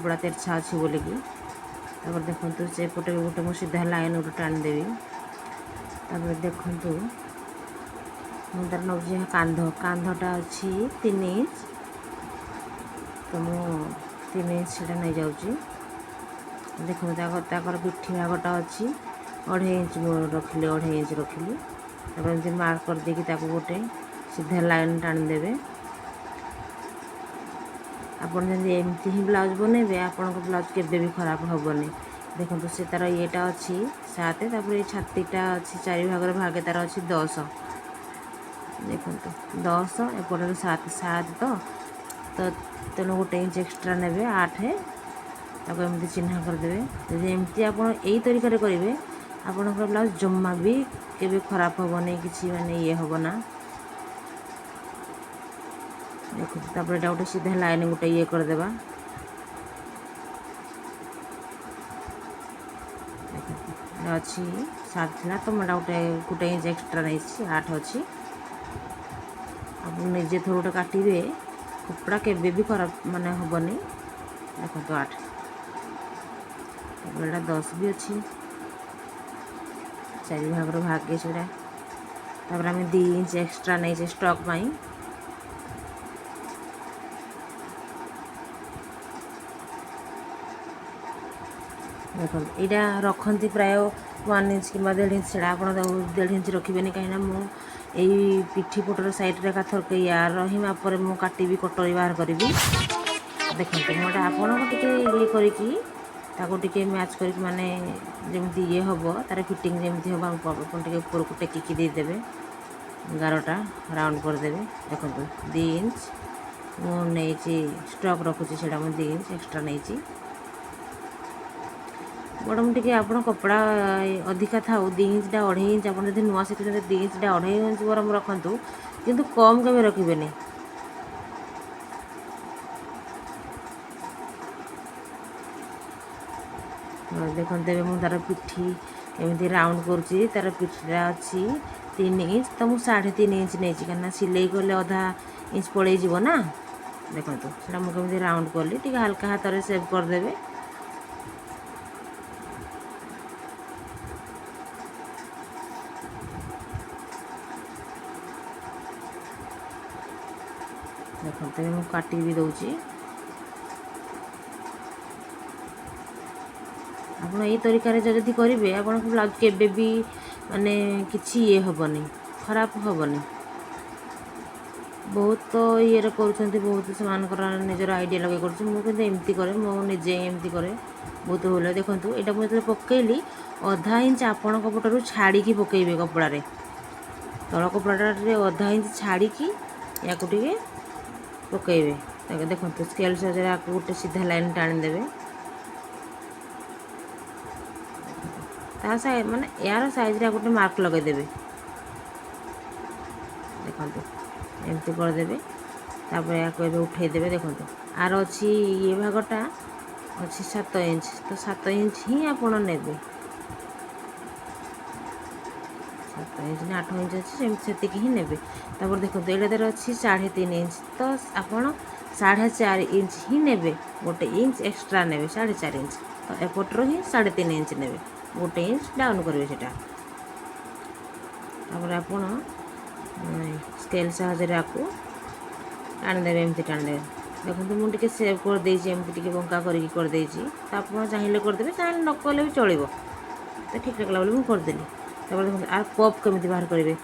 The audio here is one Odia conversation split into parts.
କପଡ଼ା ତେରଛା ଅଛି ବୋଲିକି। ତାପରେ ଦେଖନ୍ତୁ, ସେପଟେ ବି ଗୋଟେ ମୁଁ ସିଧା ଲାଇନ୍ ଗୋଟେ ଟାଣିଦେବି। ତାପରେ ଦେଖନ୍ତୁ, ମୁଁ ତାର ନେଉଛି କାନ୍ଧ। କାନ୍ଧଟା ଅଛି 3 ଇଞ୍ଚ, ତ ମୁଁ 3 ଇଞ୍ଚ ସେଇଟା ନେଇଯାଉଛି। ଦେଖନ୍ତୁ, ତାଙ୍କର ପିଠି ଭାଗଟା ଅଛି 2.5 ଇଞ୍ଚ, ମୁଁ ରଖିଲି 2.5 ଇଞ୍ଚ ରଖିଲି। ତାପରେ ଏମିତି ମାର୍କ କରିଦେଇକି ତାକୁ ଗୋଟେ ସିଧା ଲାଇନ୍ ଟାଣିଦେବେ। ଆପଣ ଯଦି ଏମିତି ହିଁ ବ୍ଲାଉଜ୍ ବନେଇବେ, ଆପଣଙ୍କ ବ୍ଲାଉଜ୍ କେବେ ବି ଖରାପ ହେବନି। ଦେଖନ୍ତୁ, ସେ ତା'ର ଇଏଟା ଅଛି 7। ତାପରେ ଏଇ ଛାତିଟା ଅଛି ଚାରି ଭାଗରେ ଭାଗେ, ତା'ର ଅଛି 10। ଦେଖନ୍ତୁ, 10, ଏପଟରେ 7, 7 ତ ତେଣୁ 1 ଇଞ୍ଚ ଏକ୍ସଟ୍ରା ନେବେ, 8। ତାକୁ ଏମିତି ଚିହ୍ନ କରିଦେବେ। ଯଦି ଏମିତି ଆପଣ ଏଇ ତରିକାରେ କରିବେ, ଆପଣଙ୍କର ବ୍ଲାଉଜ୍ ଜମା ବି କେବେ ଖରାପ ହେବନି, କିଛି ମାନେ ଇଏ ହେବ ନା। ଦେଖନ୍ତୁ, ତାପରେ ଏଇଟା ଗୋଟେ ସିଧା ଲାଇନ୍ ଗୋଟେ ଇଏ କରିଦେବା। ଦେଖନ୍ତୁ, ଏଇଟା ଅଛି 7 ଥିଲା, ତ ମୁଁ ଏଇଟା ଗୋଟେ ଇଞ୍ଚ ଏକ୍ସଟ୍ରା ନେଇଛି, 8 ଅଛି। ଆପଣ ନିଜେ ଥରେ ଗୋଟେ କାଟିବେ, କପଡ଼ା କେବେ ବି ଖରାପ ମାନେ ହେବନି। ଦେଖନ୍ତୁ, 8। ତାପରେ ଏଇଟା 10 ବି ଅଛି, ଚାରି ଭାଗର ଭାଗେ ସେଇଟା। ତାପରେ ଆମେ 2 ଇଞ୍ଚ ଏକ୍ସଟ୍ରା ନେଇଛେ ଷ୍ଟକ୍ ପାଇଁ। ଦେଖନ୍ତୁ, ଏଇଟା ରଖନ୍ତି ପ୍ରାୟ 1 ଇଞ୍ଚ କିମ୍ବା 1.5 ଇଞ୍ଚ। ସେଇଟା ଆପଣ ତାକୁ 1.5 ଇଞ୍ଚ ରଖିବେନି, କାହିଁକିନା ମୁଁ ଏଇ ପିଠି ପଟର ସାଇଡ଼୍ରେ ଏକାଥରକେ ୟାର ହିଁ ମାପରେ ମୁଁ କାଟିବି, କଟୋରୀ ବାହାର କରିବି। ଦେଖନ୍ତୁ, ମୁଁ ଏଇଟା ଆପଣଙ୍କୁ ଟିକେ ଇଏ କରିକି ତାକୁ ଟିକେ ମ୍ୟାଚ୍ କରିକି, ମାନେ ଯେମିତି ଇଏ ହେବ, ତାର ଫିଟିଂ ଯେମିତି ହେବ, ଆପଣ ଟିକେ ଉପରକୁ ଟେକିକି ଦେଇଦେବେ, ଗାରଟା ରାଉଣ୍ଡ କରିଦେବେ। ଦେଖନ୍ତୁ, 2 ଇଞ୍ଚ ମୁଁ ନେଇଛି, ଷ୍ଟକ୍ ରଖୁଛି ସେଇଟା, ମୁଁ 2 ଇଞ୍ଚ ଏକ୍ସଟ୍ରା ନେଇଛି। ବରଂ ଟିକେ ଆପଣ କପଡ଼ା ଅଧିକା ଥାଉ, 2 ଇଞ୍ଚଟା 2.5 ଇଞ୍ଚ, ଆପଣ ଯଦି ନୂଆ ଶିଖୁଛନ୍ତି, 2 ଇଞ୍ଚଟା 2.5 ଇଞ୍ଚ ବରଂ ରଖନ୍ତୁ, କିନ୍ତୁ କମ୍ କେବେ ରଖିବେନି। ଦେଖନ୍ତୁ, ଏବେ ମୁଁ ତା'ର ପିଠି ଏମିତି ରାଉଣ୍ଡ କରୁଛି। ତା'ର ପିଠିଟା ଅଛି 3 ଇଞ୍ଚ, ତ ମୁଁ 3.5 ଇଞ୍ଚ ନେଇଛି, କାହିଁକିନା ସିଲେଇ କଲେ ଅଧା ଇଞ୍ଚ ପଳେଇଯିବ ନା। ଦେଖନ୍ତୁ, ସେଇଟା ମୁଁ କେମିତି ରାଉଣ୍ଡ କଲି, ଟିକେ ହାଲକା ହାତରେ ସେପ୍ କରିଦେବେ। ଦେଖନ୍ତୁ, ଏବେ ମୁଁ କାଟି ବି ଦେଉଛି। ଆପଣ ଏଇ ତରିକାରେ ଯଦି କରିବେ, ଆପଣଙ୍କ ବ୍ଲାଉଜ୍ କେବେ ବି ମାନେ କିଛି ଇଏ ହେବନି, ଖରାପ ହେବନି। ବହୁତ ତ ଇଏରେ କରୁଛନ୍ତି, ବହୁତ ସେମାନଙ୍କର ନିଜର ଆଇଡ଼ିଆ ଲଗେଇ କରୁଛନ୍ତି। ମୁଁ କିନ୍ତୁ ଏମିତି କରେ, ମୁଁ ନିଜେ ଏମିତି କରେ, ବହୁତ ଭଲ। ଦେଖନ୍ତୁ, ଏଇଟା ମୁଁ ଯେତେବେଳେ ପକେଇଲି, ଅଧା ଇଞ୍ଚ ଆପଣଙ୍କ ପଟରୁ ଛାଡ଼ିକି ପକେଇବେ। କପଡ଼ାରେ, ତଳ କପଡ଼ାଟାରେ ଅଧା ଇଞ୍ଚ ଛାଡ଼ିକି ୟାକୁ ଟିକେ ପକେଇବେ। ତାକୁ ଦେଖନ୍ତୁ, ସ୍କେଲ୍ ସାହାଯ୍ୟରେ ଆକୁ ଗୋଟେ ସିଧା ଲାଇନ୍ ଟାଣିଦେବେ। ତା ମାନେ ଏହାର ସାଇଜ୍ରେ ଗୋଟେ ମାର୍କ ଲଗାଇଦେବେ। ଦେଖନ୍ତୁ, ଏମିତି କରିଦେବେ। ତାପରେ ଏହାକୁ ଏବେ ଉଠେଇଦେବେ। ଦେଖନ୍ତୁ, ଆର ଅଛି ଇଏ ଭାଗଟା ଅଛି 7 ଇଞ୍ଚ, ତ 7 ଇଞ୍ଚ ହିଁ ଆପଣ ନେବେ। 7 ଇଞ୍ଚ ନା 8 ଇଞ୍ଚ ଅଛି, ସେମିତି ସେତିକି ହିଁ ନେବେ। ତାପରେ ଦେଖନ୍ତୁ, ଏଇଟା ତାର ଅଛି 3.5 ଇଞ୍ଚ, ତ ଆପଣ 4.5 ଇଞ୍ଚ ହିଁ ନେବେ, 1 ଇଞ୍ଚ ଏକ୍ସଟ୍ରା ନେବେ, 4.5 ଇଞ୍ଚ। ତ ଏପଟରୁ ହିଁ 3.5 ଇଞ୍ଚ ନେବେ, 1 ଇଞ୍ଚ ଡାଉନ୍ କରିବେ ସେଇଟା। ତାପରେ ଆପଣ ସ୍କେଲ୍ ସାହାଯ୍ୟରେ ଆକୁ ଟାଣିଦେବେ, ଏମିତି ଟାଣିଦେବେ। ଦେଖନ୍ତୁ, ମୁଁ ଟିକେ ସେପ୍ କରିଦେଇଛି, ଏମିତି ଟିକେ ବଙ୍କା କରିକି କରିଦେଇଛି। ତ ଆପଣ ଚାହିଁଲେ କରିଦେବେ, ଚାହିଁଲେ ନ କଲେ ବି ଚଳିବ। ତ ଠିକ୍ ଲାଗିଲା ବୋଲି ମୁଁ କରିଦେଲି। ତାପରେ ଦେଖନ୍ତୁ, ଆର ପଫ୍ କେମିତି ବାହାର କରିବେ।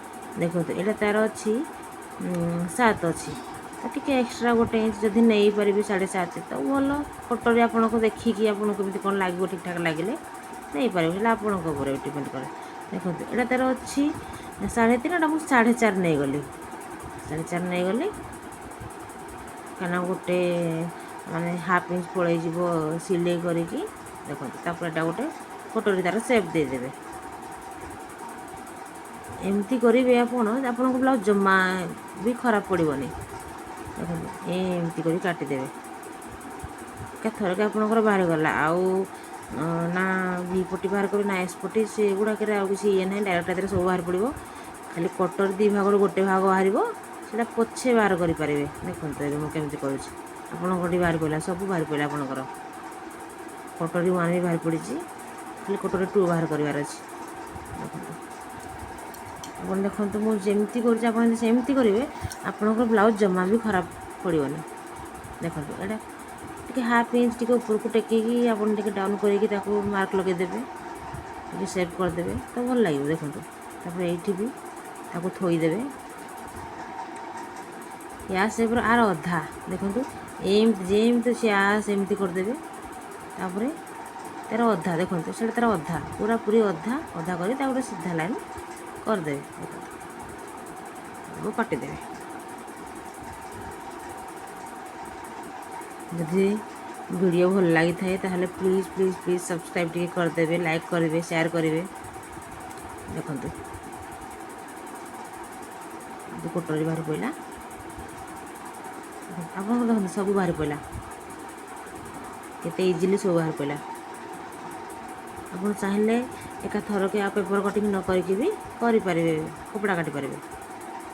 ଦେଖନ୍ତୁ, ଏଇଟା ତାର ଅଛି 7 ଅଛି, ତ ଟିକେ ଏକ୍ସଟ୍ରା 1 ଇଞ୍ଚ ଯଦି ନେଇପାରିବେ, 7.5 ତ ଭଲ। ଫଟୋରେ ଆପଣଙ୍କୁ ଦେଖିକି ଆପଣଙ୍କୁ କେମିତି କ'ଣ ଲାଗିବ, ଠିକ୍ଠାକ୍ ଲାଗିଲେ ନେଇପାରିବେ, ସେଇଟା ଆପଣଙ୍କ ଉପରେ ଡିପେଣ୍ଡ କରେ। ଦେଖନ୍ତୁ, ଏଇଟା ତାର ଅଛି 3.5, ଏଇଟା ମୁଁ 4.5 ନେଇଗଲି। 4.5 ନେଇଗଲି, କାହିଁକିନା ଗୋଟେ ମାନେ ହାଫ୍ ଇଞ୍ଚ ପଳେଇଯିବ ସିଲେଇ କରିକି। ଦେଖନ୍ତୁ, ତାପରେ ଏଇଟା ଗୋଟେ କଟୋରୀ ତାର ସେପ୍ ଦେଇଦେବେ। ଏମିତି କରିବେ ଆପଣ, ଆପଣଙ୍କ ବ୍ଲାଉଜ୍ ଜମା ବି ଖରାପ ପଡ଼ିବନି। ଦେଖନ୍ତୁ, ଏମିତି କରି କାଟିଦେବେ, ଏକାଥରକେ ଆପଣଙ୍କର ବାହାରିଗଲା। ଆଉ ନା ଭି ପଟି ବାହାର କରିବେ ନା ଏସ୍ ପଟି, ସେଗୁଡ଼ାକରେ ଆଉ କିଛି ଇଏ ନାହିଁ। ଡାଇରେକ୍ଟ ଏଥିରେ ସବୁ ବାହାରି ପଡ଼ିବ। ଖାଲି କଟର ଦୁଇ ଭାଗରୁ ଗୋଟେ ଭାଗ ବାହାରିବ, ସେଇଟା ପଛେ ବାହାର କରିପାରିବେ। ଦେଖନ୍ତୁ, ଏବେ ମୁଁ କେମିତି କରୁଛି, ଆପଣଙ୍କର ବାହାରି ପଡ଼ିଲା, ସବୁ ବାହାରି ପଡ଼ିଲା ଆପଣଙ୍କର। କଟୋରୀ 1 ବି ବାହାରି ପଡ଼ିଛି, ଖାଲି କଟୋରୀ 2 ବାହାର କରିବାର ଅଛି। ଦେଖନ୍ତୁ, ଆପଣ ଦେଖନ୍ତୁ, ମୁଁ ଯେମିତି କରୁଛି ଆପଣ ଯଦି ସେମିତି କରିବେ, ଆପଣଙ୍କର ବ୍ଲାଉଜ୍ ଜମା ବି ଖରାପ ପଡ଼ିବନି। ଦେଖନ୍ତୁ, ଏଇଟା ଟିକେ ହାଫ୍ ଇଞ୍ଚ ଟିକେ ଉପରକୁ ଟେକିକି ଆପଣ ଟିକେ ଡାଉନ୍ କରିକି ତାକୁ ମାର୍କ ଲଗାଇଦେବେ, ଟିକେ ସେପ୍ କରିଦେବେ ତ ଭଲ ଲାଗିବ। ଦେଖନ୍ତୁ, ତାପରେ ଏଇଠି ବି ତାକୁ ଥୋଇଦେବେ ୟା ସେପ୍ର ଆର ଅଧା। ଦେଖନ୍ତୁ, ଏମିତି ଯେମିତି ଅଛି ଆ ସେମିତି କରିଦେବେ। ତାପରେ ତା'ର ଅଧା, ଦେଖନ୍ତୁ, ସେଇଟା ତା'ର ଅଧା, ପୁରାପୁରି ଅଧା ଅଧା କରି ତାକୁ ଗୋଟେ ସିଧା ଲାଇନ୍ କରିଦେବେ। ଦେଖନ୍ତୁ, ତାକୁ କାଟିଦେବେ। ଯଦି ଭିଡ଼ିଓ ଭଲ ଲାଗିଥାଏ ତାହେଲେ ପ୍ଲିଜ୍ ପ୍ଲିଜ୍ ପ୍ଲିଜ୍ ସବସ୍କ୍ରାଇବ୍ ଟିକେ କରିଦେବେ, ଲାଇକ୍ କରିବେ, ସେୟାର କରିବେ। ଦେଖନ୍ତୁ, କଟୋରୀ ବାହାରି ପଡ଼ିଲା ଆପଣଙ୍କ। ଦେଖନ୍ତୁ, ସବୁ ବାହାରି ପଡ଼ିଲା, କେତେ ଇଜିଲି ସବୁ ବାହାରି ପଡ଼ିଲା। ଆପଣ ଚାହିଁଲେ ଏକା ଥରକେ ଆଉ ପେପର୍ କଟିଂ ନ କରିକି ବି କରିପାରିବେ, କପଡ଼ା କାଟିପାରିବେ।